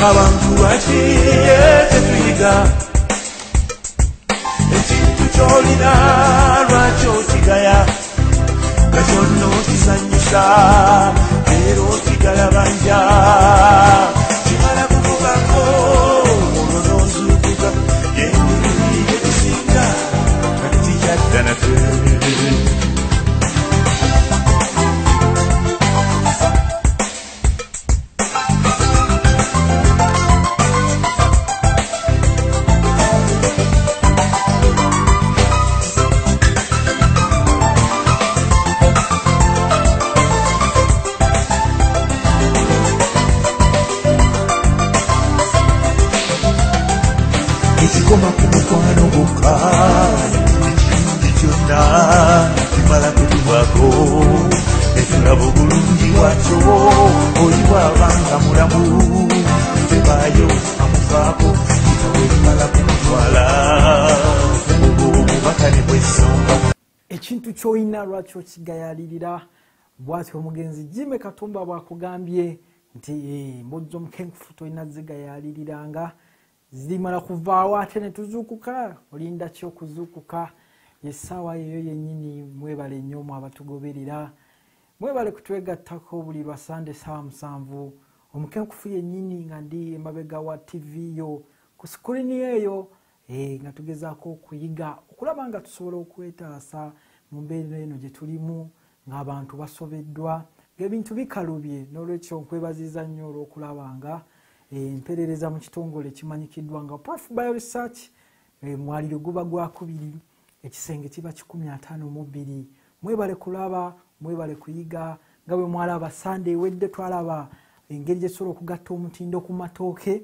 Abantu lwaki tetuyiga? Ekintu ky'olina lwaki okigaya? Nga kyonna okizannyisa era okigalabanja. Kimala kukubako olwo n'ozuukuka, emirundi egisinga nga tekikyadda nate. Ekikoma ku mukwano gwokka, ekirungi kyonna kimala kutubwako. Netulaba obulungi bwakyo, oli bw'abanga mulamu tebaayo amufaako, kitawe limala kumutwala. Obwo obubaka ne bwesonga. Ekintu ky'olina lwaki okigayalirira? Bw'atyo omugenzi Jimmy Katumba bw'akugambye nti emboozi z'omukenkufu tolina zigayaliriranga, zirimala kuvaawo ate ne tuzuukuka. Olinda ki okuzuukuka? Essaawa eyo yennyini. Mwebale nnyo mwe abatugoberera, mwebale kutwegattako buli lwa Sande 7:00. Omukenkufu yennyini nga ndi emabega wa TV yo ku sikurini eyo, nga tugezaako okuyiga okulaba nga tusobola okwetaasa mu mbeera eno gye tulimu, ng'abantu basobeddwa, ng'ebintu bikalubye. N'olwekyo nkwebaziza nnyo olw'okulaba nga emperereza mu kitongole ekimanyikiddwa nga Prof Bio Research. Mwaliro guba gwakubiri, ekisenge kiba 152. Mwebale kulaba, mwebale kuyiga. Nga bwe mwalaba Sande ewedde, twalaba engeri gye tusobola okugatta omutindo ku matooke,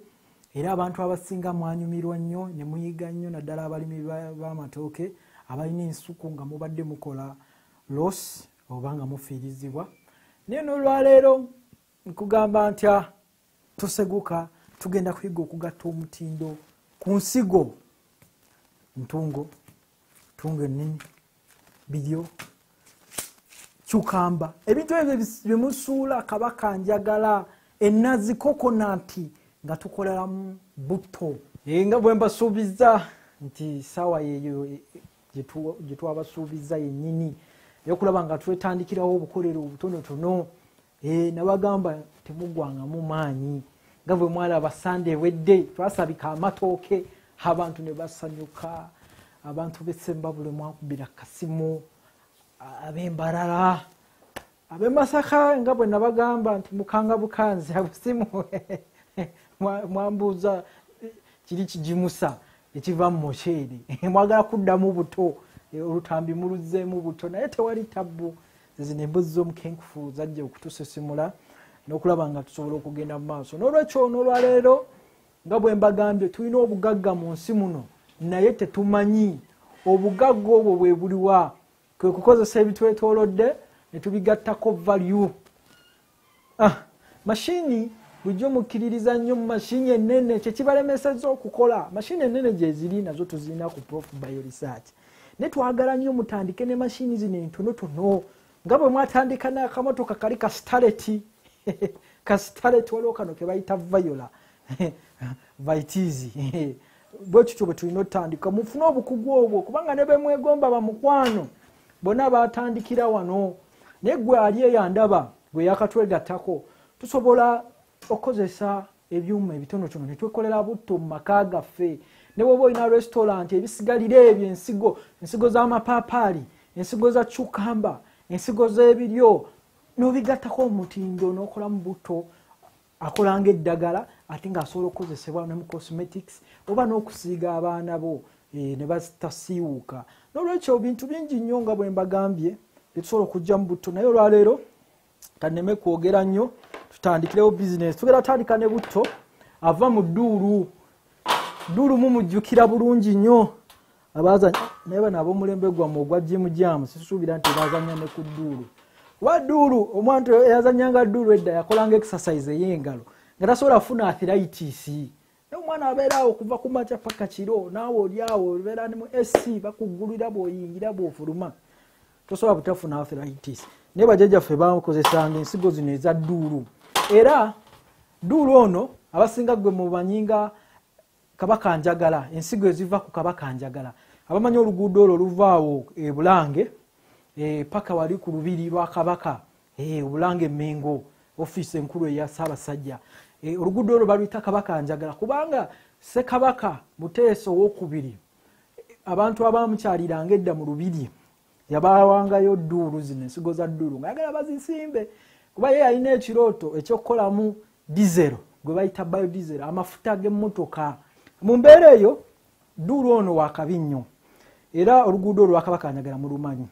era abantu abasinga mwanyumirwa nnyo ne muyiga nnyo, naddala abalimi b'amatooke abalina ensuku nga mubadde mukola loss oba nga mufiirizibwa. Naye n'olwaleero nkugamba ntya, tuseguka, tugenda kuyiga okugatta omutindo ku nsigo ntungo, ntungo ennimi, biryo, cucumber, ebintu ebyo byemusuula. Kabaka njagala ennazi, kokonati, nga tukoleramu butto. Nga bwe mbasuubiza nti saawa yeeyo gye twabasuubiza yennyini eyokulaba nga twetandikirawo obukolero obutonotono. Nabagamba temugwangamu maanyi. Nga bwe mwalaba Sande ewedde, twasabika amatooke, abantu ne basanyuka. Abantu b'Essembabule mwakubira kasimu, ab'Embarara, ab'e Masaka, nga bwe nabagamba nti mukanga bukanzi abusimu, mwambuuza kiri kigimusa ekiva mu muceere, mwagala kuddamu buto, olutambi muluzzeemu buto, naye tewali tabbu. Zino emboozi z'omukenkufu zajja okutusisimula n'okulaba nga tusobola okugenda mu maaso. N'olwekyo n'olwaleero, nga bwe mbagambye, tulina obugagga mu nsi muno, naye tetumanyi obugagga obwo bwe buliwa. Kwe kukozesa ebitwetoolodde ne tubigattako value. Mashini bulijjo mukkiririza nnyo mu mashini ennene, kyekibalemesezza okukola. Mashini ennene gye ziri nazo tuzirina ku Prof Bio Research, naye twagala nnyo mutandike ne mashini zino entonotono, nga bwe mwatandika n'akamotoka kali ka Starlet. Ka Starlet, waliwo kano ke bayita Viola Vitz. Bwe tutyo bwe tulina otandika, mufune obukugu obwo, kubanga ne bemwegomba bamukwano bonna batandikira wano. Naye gwe ali eyandaba, gwe yakatwegattako, tusobola okukozesa ebyuma ebitonotono ne twekolera butto mu maka gaffe. Ne bw'oba olina restaurant, ebisigalira ebyo, ensigo, ensigo z'amapaapaali, ensigo za cucumber, ensigo z'ebiryo, n'obigattako omutindo n'okolamu butto akola ng'eddagala, ate ng'asobola okukozesebwa ne mu cosmetics oba n'okusiiga abaana bo ne batasiiwuuka. N'olwekyo bintu bingi nnyo, nga bwe mbagambye, byetusobola okujja mu butto. Naye olwaleero kaneme kwogera nnyo, tutandikirewo bizinesi. Tugenda tandika ne butto ava mu dduulu. Dduulu mumujjukira bulungi nnyo abaza, naye bano ab'omulembe gwammwe ogwa jimu jamu sisuubira nti bazannya ne ku dduulu. Wa dduulu, omwana eyazannyanga dduulu edda yakolanga exercise ey'engalo nga tasobola kufuna arthritis. Naye omwana abeera awo kuva ku makya paka kiro, naawe oli awo obeera ne mu AC, bakuggulira bw'oyingira bw'ofuluma, tosobola butafuna arthritis. Naye bajjajjaffe bakozesanga ensigo zino eza dduulu. Era dduulu ono Abasinga gwe mubanyinga Kabaka Njagala, ensigo eziva ku Kabaka Njagala. Abamanyi oluguudo olwo luvaawo e Bulange paka wali ku lubiri lwa Kabaka, Bulange Mengo, ofiisi enkulu eya Ssaabasajja. Oluguudo olwo baluyita Kabaka Njagala kubanga Ssekabaka Muteesa Owookubiri abantu abamukyaliranga edda mu lubiri yabawangayo dduulu zino, ensigo za dduulu, ng'ayagala bazisimbe kuba ye yalina ekirooto eky'okukolamu dizero gwe bayita biodiesel, amafuta g'emmotoka. Mu mbeera eyo dduulu ono wakabi nnyo, era oluguudo olwo lwa Kabaka Njagala mulumanyi,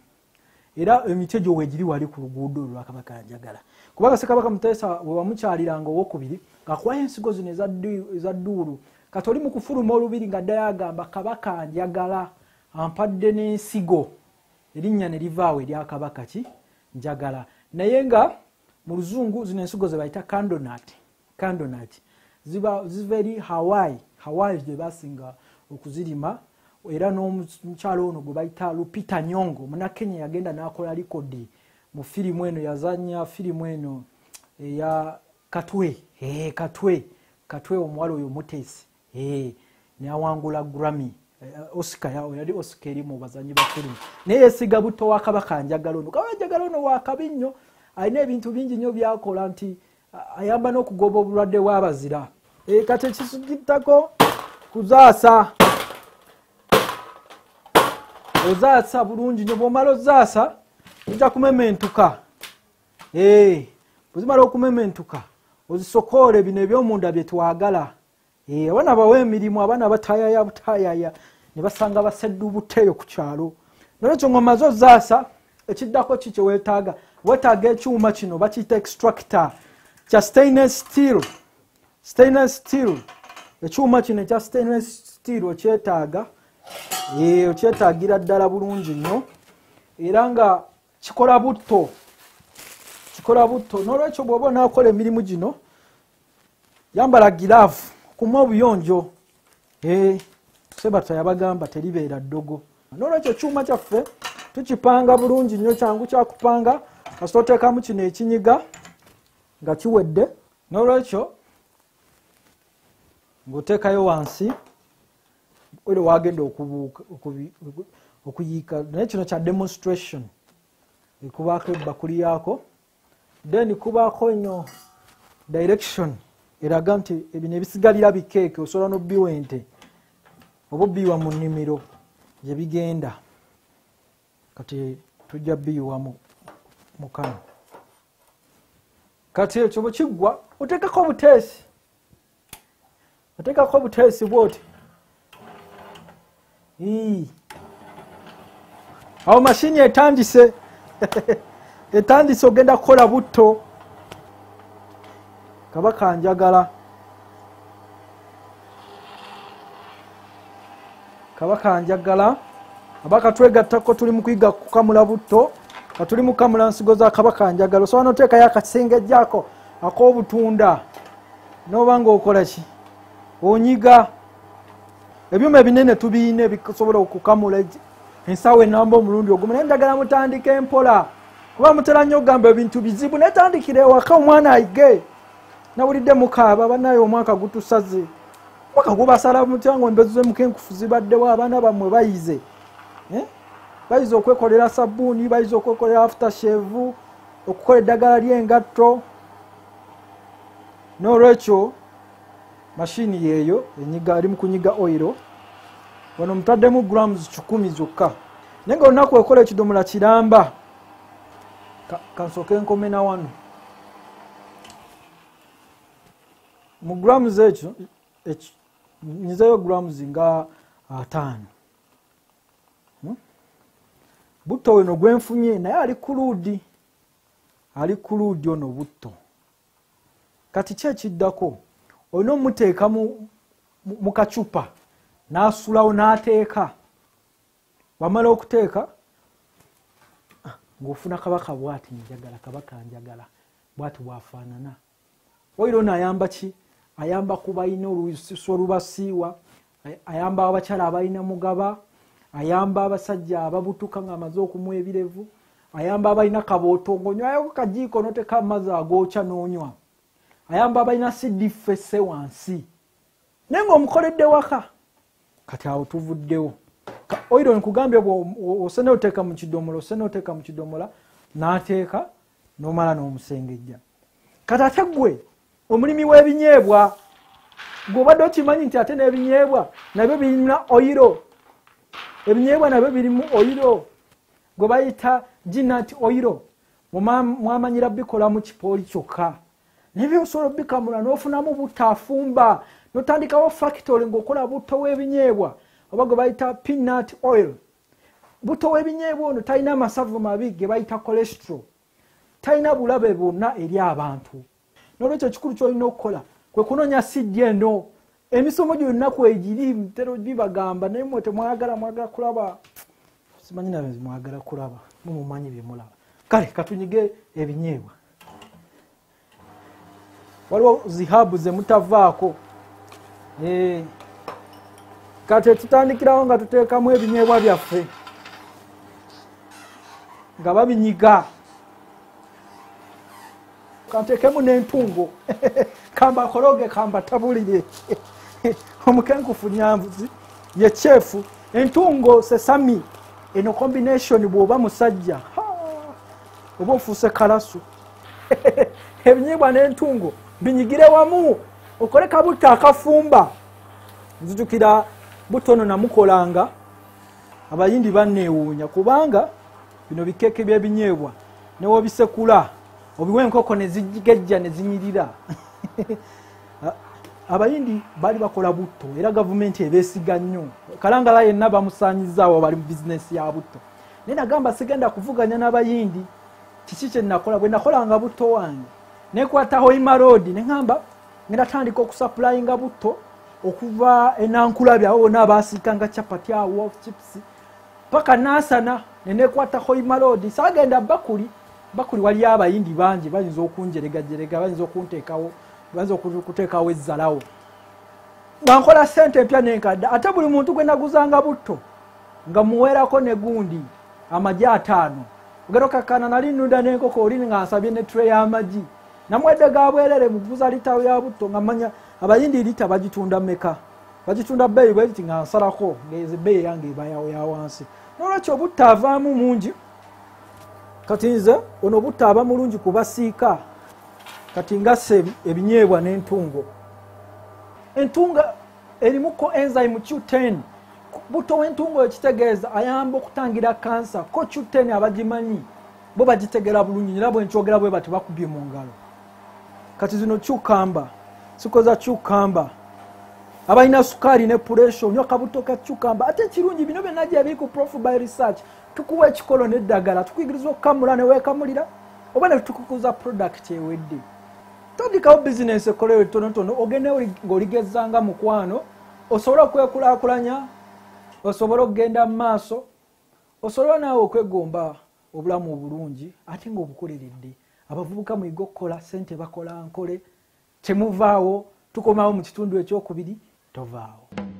era emiti egyo weegiri wali ku luguudo olwo lwa Kabaka Njagala, kubanga Ssekabaka Muteesa bwe bamukyaliranga Owookubiri ng'akuwayo ensigo zino eza dduulu. Kati oli mu kufuluma olubiri nga ddayo agamba Kabaka Njagala ampadde n'ensigo, erinnya ne livaawo erya Kabaka ki Njagala. Naye nga mu Luzungu zino ensigo ze bayita candonut, candonut ziva eri Hawaii, Hawaii gye basinga okuzirima. Era n'omukyalo ono gwe bayita Lupita Nyong'o, Munnakenya, yagenda n'akola likodi mu firimu eno, yazannya firimu eno eya Katwe, Katwe, Katwe, omuwala oyo Muteesi, n'awangula Grammy, Oscar, yali Oscar eri mu bazannyi ba firimu. Naye yeesiga butto wa Kabaka Njagala ono. Kabaka Njagala ono wa kabi nnyo, alina ebintu bingi nnyo by'akola, nti ayamba n'okugoba obulwadde bw'abazira. Kati ekisugittako kuzaasa, ozaasa bulungi nnyo. Bw'omala ozaasa ojja kumementuka, bwezimala okumementuka ozisokoole bino ebyomunda bye twagala. Abaana bawe emirimu, abaana batayaya butayaya ne basanga baseddubuteeyo ku kyalo. Nolwekyo ng'omaze ozaasa, ekiddako ki kye weetaaga? Weetaaga ekyuma kino bakiyita extractor kya stainless steel. Stainless steel, ekyuma kino ekya stainless steel okyetaaga, okyetaagira ddala bulungi nnyo, era nga kikola butto, kikola butto. Nolwekyo bw'oba onaakola emirimu gino yambala giraavu, kuma obuyonjo. Sebata yabagamba teribeera ddogo. Nolwekyo ekyuma kyaffe tukipanga bulungi nnyo, kyangu kyakupanga, kasita oteekamu kino ekinyiga nga kiwedde. Nolwekyo ng'oteekayo wansi era wagenda okuyiika. Naye kino kya demonstration, kubaako ebbakuli yaako, then kubaako eno direction eraga nti ebino ebisigalira bikeeke, osobola n'obbiwa ente oba obbiwa mu nnimiro gye bigenda. Kati tujja biyiwa mu kano. Kati ekyo bwe kiggwa oteekako obuteesi, oteekako obuteesi bw'oti. Awo mashini etandise, etandise, ogenda kukola butto. Kabaka Njagala, Kabaka Njagala. Abaka twegattako tuli mu kuyiga kukamula butto, nga tuli mu kukamula nsigo za Kabaka Njagala. Osobola n'oteekayo akasengejjako ak'obutunda n'oba ng'okola ki, onyiga. Ebyuma ebinene tubiine ebisobola okukamula ensawo enamba omulundi ogumu, naye njagala mutandike empola, kuba mutera nnyo okugamba ebintu bizibu. Naye tandikira ewaka omwana ayige. Nawulidde mukaaba bannaye omwaka gutusaze, omwaka gubasala mutya ngo embezi z'emukenkufu zibaddewo, abaana bammwe bayize, bayize okwekolera sabbuuni, bayize okwekolera after shave, okukola eddagala ly'engatto. N'olwekyo mashini yeeyo enyiga, eri mu kunyiga oyiro. Wano mutaddemu grams 100 zokka, naye nga olunaku ekola ekidomola kiramba. Kansooke nkome na wano mu grams ekyo, nyizeyo grams nga 5. Butto weno gwenfunye naye ali kuluudi, ali kuluudi ono butto. Kati ki ekiddako? Olina omuteeka mu kacupa n'asulawo n'ateeka. Wamala okuteeka ng'ofuna Kabaka bw'ati Njagala, Kabaka Njagala bw'ati bw'afaanana. Oyiro ono ayamba ki? Ayamba ku balina olususu olubasiiwa, ayamba abakyala abalina mugaba, ayamba abasajja ababutuka ng'amaze okumwa ebirevu, ayamba abalina kabootongo, onywayo kajiiko n'oteeka amazzi agookya n'onywa, Ayamba abalina CD4 wansi. Naye ng'omukoledde waka. Kati awo tuvuddewo. Oiro nkugambye osene oteeka mu kidomola, osene oteeka mu kidomola, n'ateeka n'omala n'omusengejja. Kati ate ggwe omulimi w'ebinyeebwa, gw'obadde okimanyi nti ate n'ebinyeebwa nabyo birina oyiro. Ebinyeebwa nabyo birimu oyiro gwe bayita ginat oyiro. Mwamanyira bikolamu kipooli kyokka. Naye byosobola obikamula n'ofunamu butafumba, n'otandikawo factory ng'okola butto w'ebinyeebwa oba gwe bayita peanut oil. Butto w'ebinyeebwa ono talina amasavu mabi ge bayita cholesterol, talina bulabe bwonna eri abantu. N'olwekyo ekikulu ky'olina okukola kwe kunoonya seed eno. Emisomo gyonna kwegiri ntera bibagamba, naye mmwe temwagala, mwagala kulaba, simanyi nabe mwagala kulaba, mumumanyi bye mulaba. Kale katunyige ebinyeebwa. Waliwo zihabu ze mutavaako. Kati tutandikirawo nga tuteekamu ebinyeebwa byaffe nga babinyiga. Kanteekemu n'entungo kambakologe kambatabulire. Omukenkufu nyanvuzi ye chefu. Entungo sesami eno combination bw'oba musajja oba ofuuse kalasu. Ebinyeebwa n'entungo binyigire wamu okole kabutto akafumba. Nzijukira butono namukolanga, abayindi banneewuunya kubanga bino bikeeke by'ebinyeebwa ne wobisekula obiwa enkoko ne zigejja ne zinyirira. Abayindi bali bakola butto era gavumenti ebeesiga nnyo. Kalangala yenna bamusaanyizaawo bali mu bizinesi ya butto. Naye nagamba sigenda kuvuganya n'abayindi. Kiki kye nakola? Bwe nakolanga butto wange nekwata Hoima Road ne ŋŋamba ngenda tandika okusapulayinga butto okuva eNankulabye awo wonna abaasiikanga chapati awo chips paka Nansana ne nekwata Hoima Road. Saagenda Bakuli, Bakuli waliyo abayindi bangi bayinza okunjeregajerega, bayinza okunteekawo, bayinza okuteekawo ezzalawo. Nga nkola ssente empya n'enkadde. Ate buli muntu gwe naguzanga butto nga muweerako ne gundi amagi 5. Ogenda okkakkana nali nnunda n'enkoko oli nga nsabye ne tray y'amagi. Namwedde ga bwerere mukuguza lita ya butto nga mmanya abayindi lita bagitunda mmeka. Bagitunda bbeeyi bwe nga nsalako ng'ezo ebbeeyi yange eba ya wansi. N'olwekyo obutto avaamu mungi. Kati nze ono obutto aba mulungi kubasiika. Kati ngasse ebinyeebwa n'entungo. Entungo erimu coenzyme Q10. Butto w'entungo ekitegeeza ayamba okutangira kansa. Ko Q10 abagimanyi bo bagitegera bulungi, era bwe nkyogera bwe bati bakubye mu ngalo. Kati zino cucumber, sikoza cucumber. Abalina sukaali ne pressure onywa kabuto ka cucumber. Ate ekirungi bino byonna gye biri ku Prof by Research. Tukuwa ekikolo n'eddagala, tukuyigiriza okukamula ne weekamulira oba ne tukukuza product ewedde. Tandikawo bizinensi ekoleyo ettonotono, ogende ng'oligezanga mukwano, osobole okwekulaakulanya, osobole okugenda mu maaso, osobole naawe okwegomba obulamu obulungi ate ng'obukoleredde. Abavubuka muyiga okukola, ssente bakola nkole, temuvaawo, tukomawo mu kitundu ekyokubiri, tovaawo.